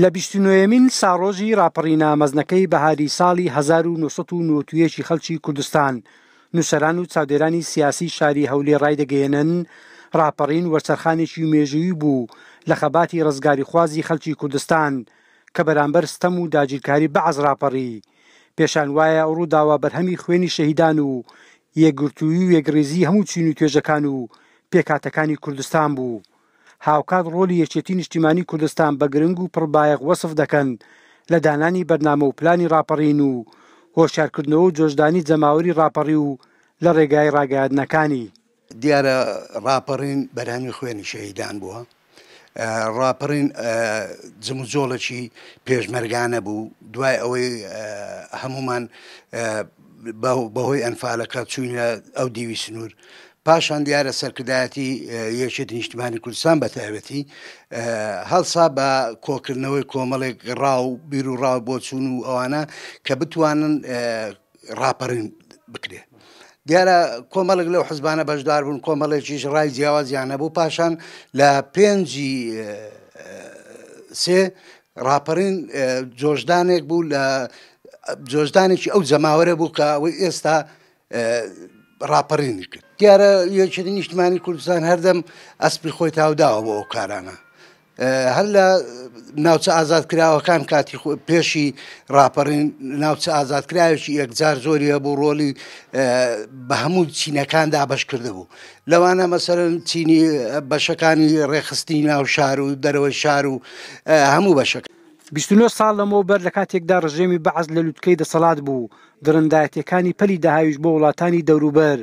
لە بیست و نۆیەمین ساڕۆژی ڕاپەڕینە مەزنەکەی بەهاری ساڵی 1991 ی خەڵکی کوردستان، نووسەران و چاودێرانی سیاسی شاری هەولێر ڕایدەگەیەنن، ڕاپەڕین وەرچەرخانێکی مێژوویی بوو لە خەباتی ڕزگاریخوازی خەڵکی کوردستان کە بەرامبەر ستەم و داگیرکاری بەعس ڕاپەڕی. پێشان وایە ئەو ڕووداوە بەرهەمی خوێنی شەهیدان و یەکگرتوویی و یەکڕیزی هەموو چین و توێژەکان و پێکهاتەکانی کوردستان بوو. هاوکات ڕۆلی یەکێتی نیشتیمانی کوردستان بە گرنگ و پڕبایەخ وەسف دەکەن لە دانانی بەرنامە و پلانی ڕاپەڕین و هۆشیارکردنەوە و جۆشدانی جەماوەری ڕاپەڕیو لە ڕێگای ڕاگەیاندنەکانی. دیارە ڕاپەڕین بەرهەمی خوێنی شەهیدان بووە، ڕاپەڕین جموجۆڵێکی پێشمەرگانە بوو، دوای ئەوەی هەموومان بەهۆی ئەنفالەکە چووینە ئەو دیوی سنوور، پاشان دیارە سەرکردایەتی یەکێتی نیشتمانی کوردستان بە تایبەتی هەڵسا بە کۆکردنەوەی کۆمەڵێک ڕا و بیر و ڕا و بۆچوون و ئەوانە کە بتوانن ڕاپەڕین بکرێ. دیارە کۆمەڵێک لەو حزبانە بەشدار بوون کۆمەڵێکیش ڕای جیاوازیان هەبوو پاشان لە پێنجی سێ ڕاپەڕین جۆشدانێک بوو لە جۆشدانێکی ئەو جەماوەرە بوو کە ئەوەی ئێستا ڕاپەڕینی کرد. دیارە یەکێتی نیشتمانی کوردستان هەردەم ئەسپی خۆی تاوداوە بۆ ئەو کارانە. هەر لە ناوچە ئازادکراوەکان کاتی پێشی ڕاپەڕین ناوچە ئازادکراوێکی یەکجار زۆری هەبوو ڕۆلی بە هەموو چینەکان دابەش کردبوو لەوانە مەسەرەن چینی بەشەکانی ڕێکخستنی ناو شار و دەرەوەی شار و هەموو بەشەکە. 29 ساڵ لەمەوبەر لە کاتێکدا ڕژێمی بەعس لە لوتکەی دەسەڵات بوو، دڕندایەتیەکانی پەلی دەهاویشت بۆ وڵاتانی دەوروبەر،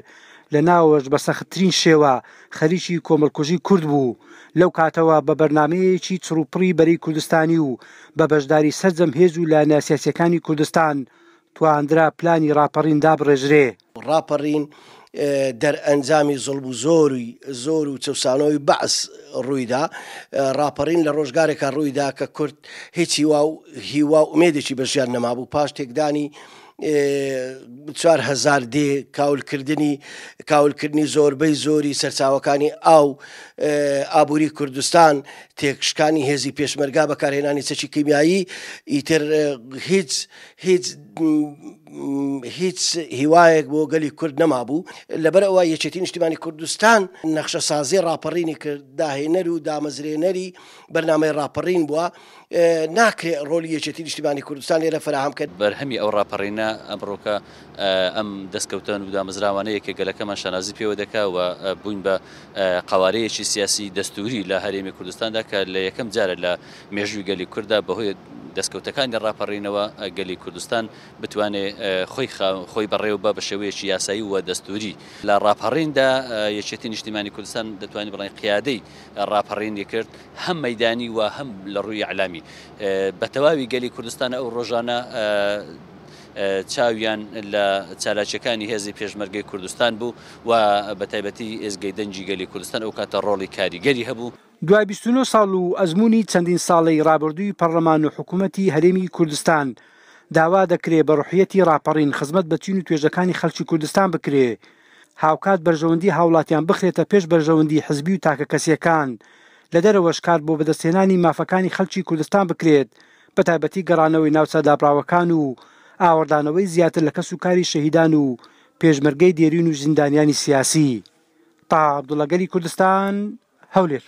لە ناوەوەش بە سەختترین شێوە خەریکی کۆمەڵکوژی کورد بوو، لەو کاتەوە بە بەرنامەیەکی چڕوپڕی بەرەی کوردستانی و بە بەشداری سەرجەم هێز و لایەنە سیاسیەکانی کوردستان تواندرا پلانی ڕاپەڕین دابڕێژرێ. ڕاپەڕین دەرئەنجامی زوڵم و زۆری زۆر و چەوسانەوەی بەعس ڕوویدا، ڕاپەڕین لە ڕۆژگارێکا ڕوویدا کە کورد هیچ هیوا و هیوا و ئومێدێکی بە ژیان نەمابوو پاش تێکدانی 4000 دێ کاولکردنی کاولکردنی زۆربەی زۆری سەرچاوەکانی ئاو ئابووری کوردستان تێکشکانی هێزی پێشمەرگا بەکارهێنانی چەکی کیمیایی ئیتر هیچ هیچ هیچ هیوایەک بۆ گەلی کورد نەمابوو، لەبەر ئەوە یەکێتی نیشتیمانی کوردستان نەخشەسازی ڕاپەڕینی کرد، داهێنەر و دامەزرێنەری بەرنامەی ڕاپەڕین بووە، ناکرێ ڕۆلی یەکێتی نیشتیمانی کوردستان لێرە فەراهەم کەن. بەرهەمی ئەو ڕاپەڕینە ئەمڕۆکە ئەم دەستکەوتە و دامەزراوانەیە کە گەلەکەمان شانازی پێوە دەکا و بووین بە قەوارەیەکی سیاسی دەستووری لە هەرێمی کوردستاندا کە لە یەکەم جارە لە مێژووی گەلی کورددا بەهۆی دەستکەوتەکانی ڕاپەڕینەوە گەلی کوردستان بتوانێ خۆی خۆی بەڕێوە بە بە شێوەیەکی یاسایی و دەستووری. لە ڕاپەڕیندا یەکێتی نیشتیمانی کوردستان دەتوانین بڵێین قیادەی ڕاپەڕینی کرد هەم مەیدانی و هەم لە ڕووی ئیعلامی. بە تەواوی گەلی کوردستان ئەو ڕۆژانە چاویان لە چالاکیەکانی هێزی پێشمەرگەی کوردستان بوو و بە تایبەتی ئێزگەی دەنگی گەلی کوردستان ئەو کاتە ڕۆڵی کاریگەری هەبوو. دوای 29 ساڵ و ئەزموونی چەندین ساڵەی ڕابردووی پەڕلەمان و حکوومەتی هەرێمی کوردستان، داوا دەکرێ بە ڕوحیەتی ڕاپەڕین خزمەت بە چین و توێژەکانی خەڵکی کوردستان بکرێ، هاوکات بەرژەوەندی هاوڵاتیان بخرێتە پێش بەرژەوەندی حزبی و تاکەکەسیەکان، لە دەرەوەش کار بۆ بەدەستهێنانی مافەکانی خەڵکی کوردستان بکرێت، بەتایبەتی گەڕانەوەی ناوچە دابڕاوەکان و ئاوڕدانەوەی زیاتر لە کەس و کاری شەهیدان و پێشمەرگەی دێرین و زیندانیانی سیاسی. تاها عەبدوڵا گەلی کوردستان، هەولێر.